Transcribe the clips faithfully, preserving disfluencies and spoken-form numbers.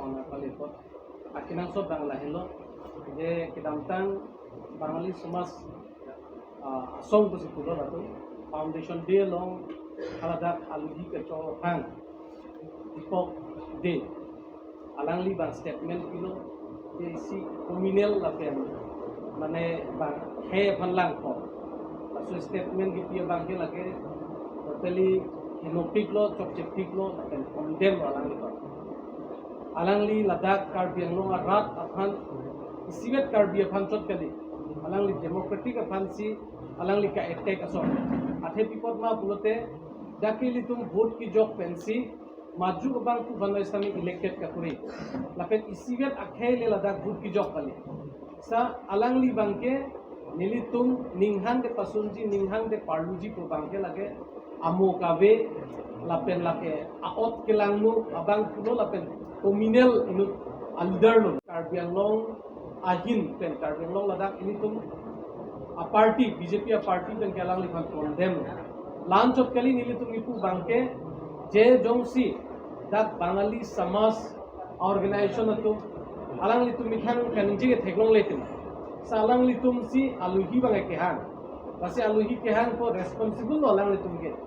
Kali pot. Akenangsot abang lahelo. Je kedamtang Bangali Somaj, ah, asong pusi pulo latum. Foundation Day along haladak aluhi kachor aphan Deepak Dey, alangli abang statement pilo, je isi communal lapen mane abang khei aphan langkok. Laso statement kipi abang ke lake totally henopik lo, chokchepik lo, lapen condemn lo alangli abang. Alangli ladak Karbi Anglong arat aphan, isivet Karbi aphan chot kali. Alangli democratic aphan si alangli ka-attack ason. Athe pi apot ma pulote, dak ke ilitum vote kejok pensi maju abang pu vanoi sami elected kakuri. Lapen isivet akhei le ladak vote kejok kali. Sa alangli abang ke nelitum ninghang de pasunji, ninghang de parluji pu abang ke lake amo kave lapen lake a-ot kelangno abang pulo lapen communal inut a-leader lo. Karbi Anglong ahin pen Karbi Anglong ladak ilitum a-party, B J P a-party pen ke alangliphan condemn. La-an chot kali, nelitum kipu abang ke je jongsi dak Bangali Somaj organization atum alanglitum methang kaningje ke theklongle tema. Sa alanglitum si aluhi abang ke kehang. Lasi aluhi kehang ko responsible lo alanglitum ke.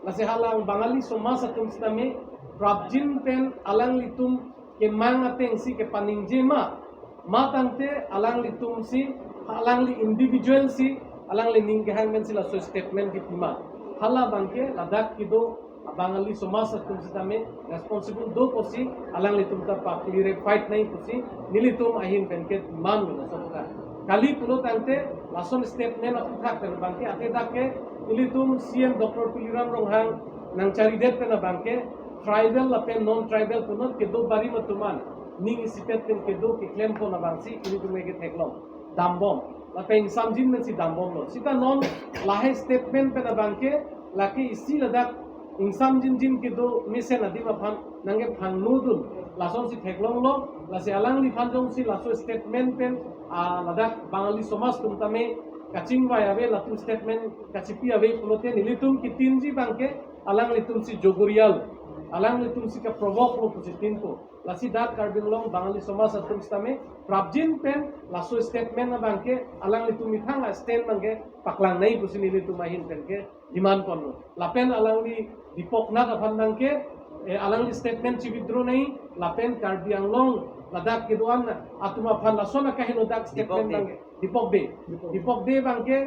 Lasi hala Bangali Somaj atum sitame prapjin pen alanglitum kemang ateng si kepaningje ma, ma tangte alanglitum si, alangli individual si, alangli ning kehang pen si laso statement kipi ma. Hala abang ke ladak kedo Bangali Somaj atum sitame responsible do pusi alanglitum ta pa-clarify nangji pusi nelitum ahin pen ke demand lo laso ka. Kali pulo tangte lason statement aphuthak pen abang ke athe dak ke ilitum C M Doctor Tuliram Ronghang nangcharidet pen abang ke tribal lapen non-tribal punot kedo barim atum an ning isipet pen kedo keklempon abang si ilitum ke theklong dambom. Lapen ingsamjin pen si dambomlo. Sita non lahai statement pen abang ke lake isi ladak ingsamjinjin kedo mesen adim aphan nangkephangno dun. Lason si theklonglo, lasi alangliphan jongsi laso statement pen, ah, ladak Bangali Somaj atum tame kachingvai ave, latum statement kachipi ave pulote nelitum kitinji abang ke alanglitum si jogorial, alanglitum si ka-provoke lo pusi tinpo. Lasi dak Karbi Anglong Bangali Somaj atum sitame prapjin pen laso statement abang ke alanglitum methang a-stand abang ke paklang nangji pusi nelitum ahin pen ke demand ponlo. Lapen alangli Deepak Nath aphan abang ke, eh, alangli statement chi-withdraw nangji, lapen Karbi Anglong ladak kedo-an atum aphan lason akahelo dak statement Deepak Dey. Abang ke. Deepak Dey. Deepak Dey. Deepak Dey abang ke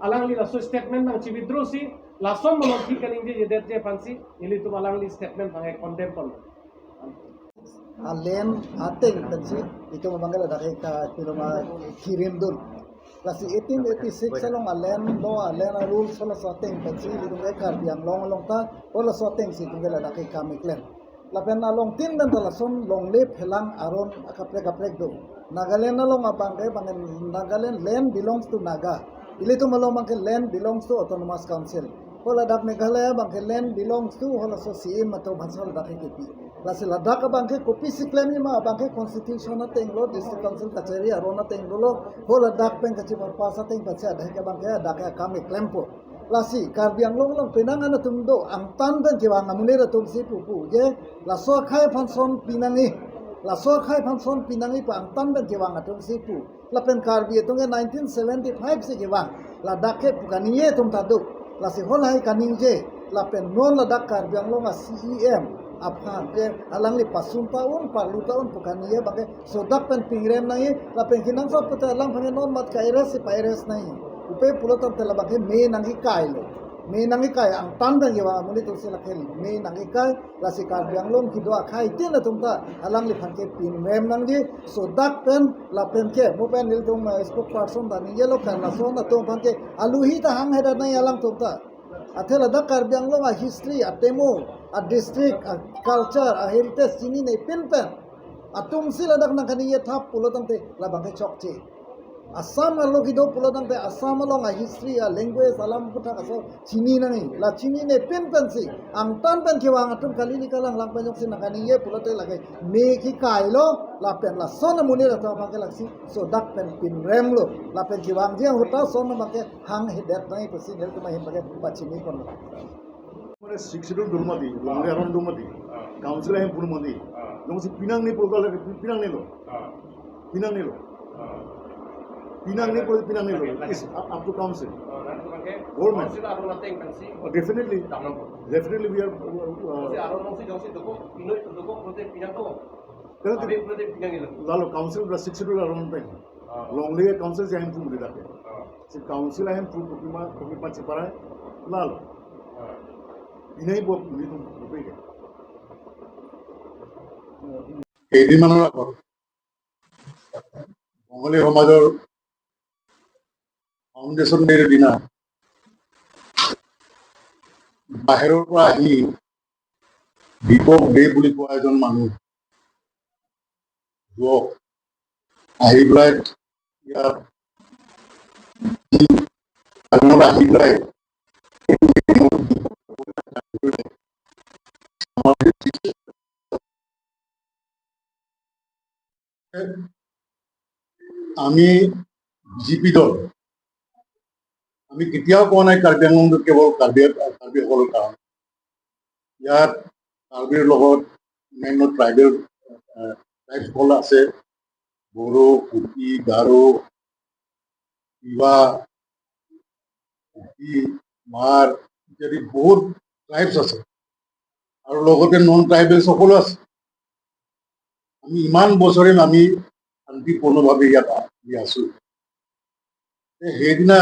alangli laso statement abang chi-withdraw si lason malom thik kaningje jedetji aphan si nelitum alangli statement abang ke condemn ponlo. A-land ateng pensi itum abang ke ladak ke ka-, itum ma kirim dun. Lasi eighteen eighty-six along a-land law, a-land a-rules laso ateng pensi itum ke Karbi Anglong along ta, o laso ateng si itum ke ladak ke kam keklem. Lapen along tin pen ta lason longle phelang aron akaprek kaprek do. Nagaland along abang ke abang Nagaland land belongs to Naga. Ilitum along abang ke land belongs to Autonomous Council. Ho ladak Meghalaya abang ke land belongs to ho laso C M atum aphan si ladak ke kipi. Lasi ladak abang ke kopisi klemji ma abang ke constitution ateng lo, district council kachari aron ateng lo, ho ladak pen kachipapass ateng pensi dak ke abang ke dak ke kam keklempo. Lasi Karbi Anglong along penang an atum do angtan pen kevang amonit atum si pupo je laso akhei aphan son pinangji. Laso akhei aphan son pinangji pu angtan pen kevang atum si pu. Lapen Karbi atum ke nineteen seventy-five si kevang. Ladak ke pu kaningje atum ta do. Lasi ho lahai kaningje. Lapen non ladak Karbi Anglong a-C E M aphan ke alangli pasung ta un, parlu ta un pu kaningje abang ke sodak pen pingrem nangji. Lapen kenangsot pute alangphan ke non mat ka-arrest si pa-arrest nangji. Kopi pulo tangte labang ke me nangkekai lo. Me nangkekai angtan pen kevang amonit atum si lake me nangkekai. Lasi Karbi Anglong kedo akhei tin atum ta alangliphan ke pinrem nangji, sodak pen lapen ke mo pen nelitum, eh, spokesperson ta ningjelo pen lason atum aphan ke aluhi ta hanghedet nangji alangtum ta. Athe ladak Karbi Anglong a-history, atemo, a-district, a-culture, a-heritage chinine pin pen atum si ladak nangkaningje thap pulo tangte labang ke chokche. Assam arlo kedo pulo tangte Assam along a-history, a-language, alam aphuthak aso chini nangji. La chinine pin pensi angtan pen kevang atum kali ni kalang lang pen jongsi nangkaningje pulote lake me kekai lo, lapen lason amonit atum abang ke laksi sodak pen pinrem lo. Lapen kevangji ahut ta lason abang ke hanghedet nangji pusi nelitum ahin abang ke pachini ponlo. Mane Sixth Schedule do mati, longle aron do mati, council ahin pun mati. Jongsi pinangne pulo, pinangnelo. Ah. Pinangnelo. Ah. Pinangne pulo, pinangnelo. Lagi, lagi. It's up, up to council. Oh, nanti pakai Government. Council aro nanti pensi. Oh, definitely. Damnang po. Definitely we are, uh, uh, Jongsi aro nongsi, jongsi dokok, pino dokok, nanti pinang to. Kalau Abi nanti pinangnelo. Lalo council pen Sixth Schedule aro nanti. Ah. Longle council si ahemphu muli dake. Ah. Si council ahemphu kopi ma, kopi ma cheparai. Lalo. Ah. Pinangpo, pinangpo, pinangpo. কেইদিনমানৰ আগত বঙালী সমাজৰ ফাউণ্ডেশ্যন ডেৰ দিনা বাহিৰৰ পৰা আহি দীপক দে বুলি কোৱা এজন মানুহ যুৱক আহি পেলাই ইয়াত আহি পেলাই আমি বিজেপি দল, আমি কেতিয়াও কোৱা নাই কাৰ্বি আংলংটো কেৱল কাৰ্বি, কাৰ্বিসকলৰ কাৰণে। ইয়াত কাৰ্বিৰ লগত অন্যান্য ট্ৰাইবেল, আহ, ট্ৰাইবসকল আছে, বড়ো, কুকি, গাৰো, তিৱা, কুকি, মাৰ ইত্যাদি বহুত ট্ৰাইবছ আছে আৰু লগতে নন ট্ৰাইবেলছ সকলো আছে। আমি ইমান বছৰে আমি শান্তিপূৰ্ণভাৱে ইয়াত আ-, আহি আছো। তে সেইদিনা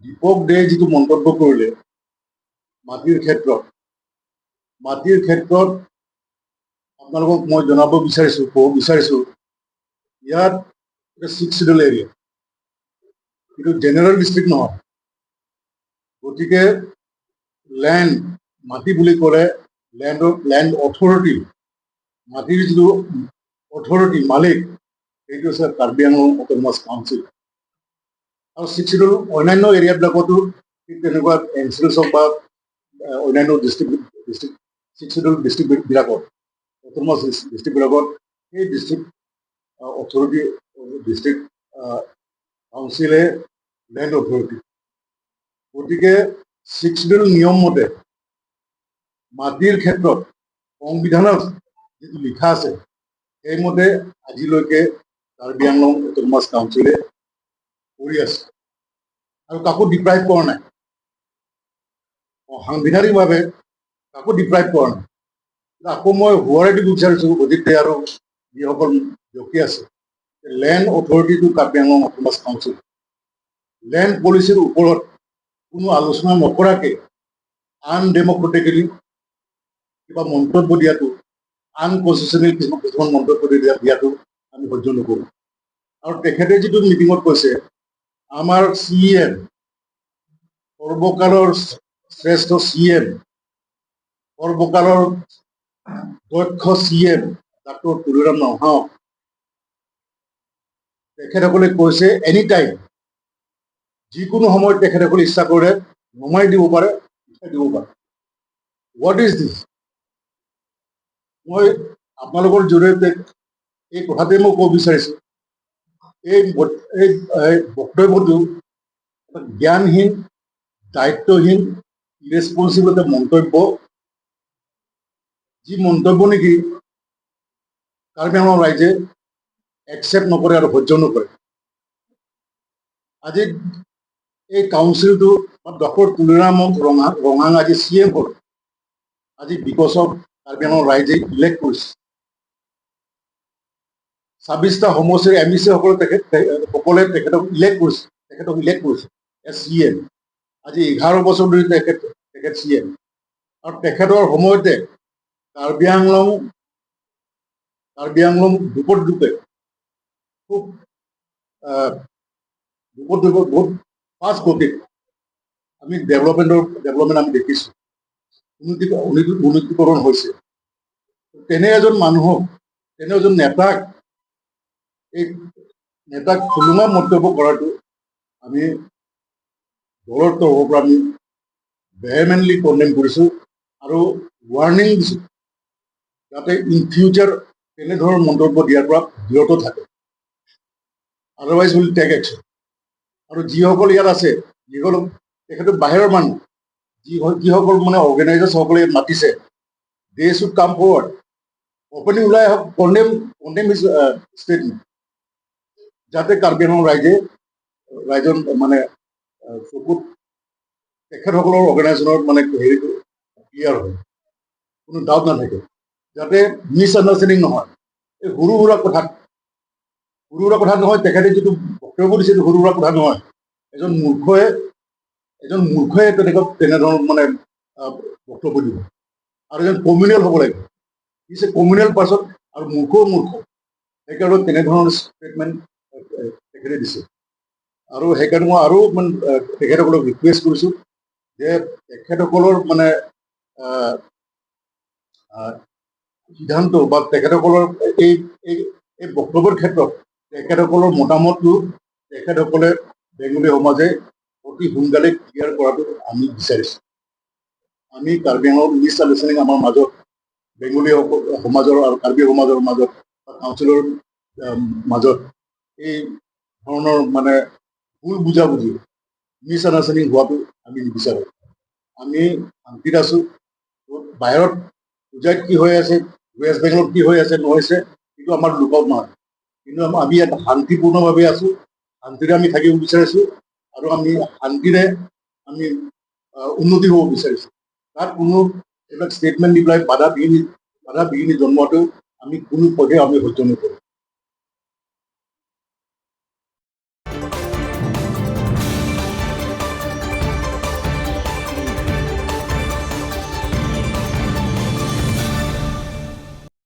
দীপক দে যিটো মন্তব্য কৰিলে মাটিৰ ক্ষেত্ৰত, মাটিৰ ক্ষেত্ৰত আপোনালোকক মই জনাব বিচাৰিছো, ক'ব বিচাৰিছো, ইয়াত এটা ছিক্স শ্বিডিউল এৰিয়া, এইটো জেনেৰেল ডিষ্ট্ৰিক্ট নহয়। গতিকে লেণ্ড, মাটি বুলি ক'লে লেণ্ডৰ, লেণ্ড অথৰিটি, মাটিৰ যিটো অথৰিটি, মালিক, সেইটো হৈছে কাৰ্বি আংলং অট'নমাছ কাউন্সিল। আৰু ছিক্স শ্বিডিউল অন্যান্য এৰিয়াবিলাকতো ঠিক তেনেকুৱা এন চি এল হওক বা, আহ, অন্যান্য ডিষ্ট্ৰিক্ট, ডিষ্ট্ৰিক্ট, ছিক্স শ্বিডিউল ডিষ্ট্ৰিক্টবিলাকত, অট'নমাছ ডিষ্ট্ৰিক্টবিলাকত সেই ডিষ্ট্ৰিক্ট, আহ, অথৰিটি, ডিষ্ট্ৰিক্ট, আহ, কাউন্সিলে লেণ্ড অথৰিটি। গতিকে ছিক্স শ্বিডিউল নিয়ম মতে মাটিৰ ক্ষেত্ৰত সংবিধানত যিটো লিখা আছে, সেইমতে আজিলৈকে কাৰ্বি আংলং অট'নমাছ কাউন্সিলে কৰি আছে আৰু কাকো ডিপ্ৰাইভ কৰা নাই। অসাংবিধানিকভাৱে কাকো ডিপ্ৰাইভ কৰা নাই। আকৌ মই সোঁৱৰাই দিব বিচাৰিছো অজিত দে আৰু যিসকল ব্যক্তি আছে, লেণ্ড অথৰিটিটো কাৰ্বি আংলং অট'নমাছ কাউন্সিল। লেণ্ড পলিচিৰ ওপৰত কোনো আলোচনা নকৰাকে আনডেমক্ৰেটিকেলি কিবা মন্তব্য দিয়াটো, আনকনষ্টিটিউচনেল কিছুমান, কিছুমান মন্তব্য দি দিয়া, দিয়াটো আমি সহ্য নকৰোঁ। আৰু তেখেতে যিটো মিটিঙত কৈছে, আমাৰ চি ই এম, সৰ্বকালৰ শ্ৰেষ্ঠ চি ই এম, সৰ্বকালৰ দক্ষ চি ই এম ডাক্তৰ তুলিৰাম ৰংহাং, তেখেতসকলে কৈছে এনি টাইম, যিকোনো সময়ত তেখেতসকলে ইচ্ছা কৰিলে নমাই দিব পাৰে, উঠাই দিব পাৰে। What is this? মই আপোনালোকৰ জৰিয়তে এই কথাটোৱে মই ক'ব বিচাৰিছো, এই বত-, এই, এই বক্তব্যটো এটা জ্ঞানহীন, দায়িত্বহীন, ইৰেছপনচিবল এটা মন্তব্য, যি মন্তব্য নেকি কাৰ্বি আংলং ৰাইজে একচেপ্ট নকৰে আৰু সহ্য নকৰে। আজি এই কাউন্সিলটো ডক্টৰ তুলিৰাম ৰংহাং, ৰংহাং আজি চি ই এম হ'ল। আজি বিকজ অফ কাৰ্বি আংলং ৰাইজে ইলেক্ট কৰিছে। ছাব্বিছটা সমষ্টিৰ এম ই চি সকলে তেখেত, তে-, সকলে তেখেতক ইলেক্ট কৰিছে, তেখেতক ইলেক্ট কৰিছে এজ চি ই এম। আজি এঘাৰ বছৰ ধৰি তেখেত, তেখেত চি ই এম। আৰু তেখেতৰ সময়তে কাৰ্বি আংলং, কাৰ্বি আংলং দুপত দুপে খুব, আহ, দুপত দুপত বহুত ফাষ্ট গতিত আমি ডেভেলপমেণ্টৰ, ডেভেলপমেণ্ট আমি দেখিছো, উন্নতি, উন্নতি, উন্নতিকৰণ হৈছে। তেনে এজন মানুহক, তেনে এজন নেতাক, এই নেতাক থুলুঙা মন্তব্য কৰাটো আমি দলৰ তৰফৰ পৰা আমি ভেহেমেণ্টলি কণ্ডেম কৰিছো আৰু ৱাৰ্ণিং দিছো, যাতে ইন ফিউচাৰ তেনেধৰণৰ মন্তব্য দিয়াৰ পৰা বিৰত থাকে। Otherwise will take action. আৰু যিসকল ইয়াত আছে, যিসকল তেখেতৰ বাহিৰৰ মানুহ, যি, যিসকল মানে অৰ্গেনাইজাৰ্ছ সকলে ইয়াত মাতিছে, they should come forward. Openly ওলাই আহক, কণ্ডেম কণ্ডেম হিজ ষ্টেটমেণ্ট, যাতে কাৰ্বি আংলং ৰাইজে ৰাইজৰ মানে আহ, চকুত তেখেতসকলৰ অৰ্গেনাইজেশ্যনৰ মানে হেৰিটো ক্লিয়াৰ হয়, কোনো ডাউট নাথাকে, যাতে মিছ আণ্ডাৰষ্টেণ্ডিং নহয়। এই সৰু সুৰা কথাত সৰু সুৰা কথা নহয়, তেখেতে যিটো বক্তব্য দিছে এইটো সৰু সুৰা কথা নহয়। এজন মূৰ্খই এজন মূৰ্খই তেনেকুৱা তেনেধৰণৰ মানে আহ, বক্তব্য দিব। আৰু এজন কমিউনেল হ'ব লাগে। ইজ এ কমিউনেল পাৰ্চন আৰু মূৰ্খও মূৰ্খ। সেইকাৰণে তেনেধৰণৰ ষ্টেটমেণ্ট তেখেতে দিছে। আৰু সেইকাৰণে মই আৰু মানে আহ, তেখেতসকলক ৰিকুৱেষ্ট কৰিছো যে তেখেতসকলৰ মানে আহ, আহ, সিদ্ধান্ত বা তেখেতসকলৰ এই এই এই বক্তব্যৰ ক্ষেত্ৰত তেখেতসকলৰ মতামতটো তেখেতসকলে বেংগলী সমাজে অতি সোনকালে ক্লিয়াৰ কৰাটো আমি বিচাৰিছো। আমি কাৰ্বি আংলং মিছ আণ্ডাৰষ্টেণ্ডিং আমাৰ মাজত, বেংগলী সক- সমাজৰ আৰু কাৰ্বি সমাজৰ মাজত বা কাউন্সিলৰ আহ, মাজত এই ধৰণৰ মানে ভুল বুজাবুজি, মিছ আণ্ডাৰষ্টেণ্ডিং হোৱাটো আমি নিবিচাৰোঁ। আমি শান্তিত আছোঁ। বাহিৰত উজাইত কি হৈ আছে, ৱেষ্ট বেংগলত কি হৈ আছে নহৈছে, এইটো আমাৰ লুকআউট নহয়। কিন্তু আম- আমি ইয়াত শান্তিপূৰ্ণভাৱে আছোঁ, শান্তিৰে আমি থাকিব বিচাৰিছোঁ আৰু আমি শান্তিৰে আমি আহ, উন্নতি হ'ব বিচাৰিছোঁ। তাত কোনো এইবিলাক ষ্টেটমেণ্ট দি পেলাই বাধা বিঘিনি বাধা বিঘিনি জন্মোৱাটো আমি কোনো পথে আমি সহ্য নকৰোঁ।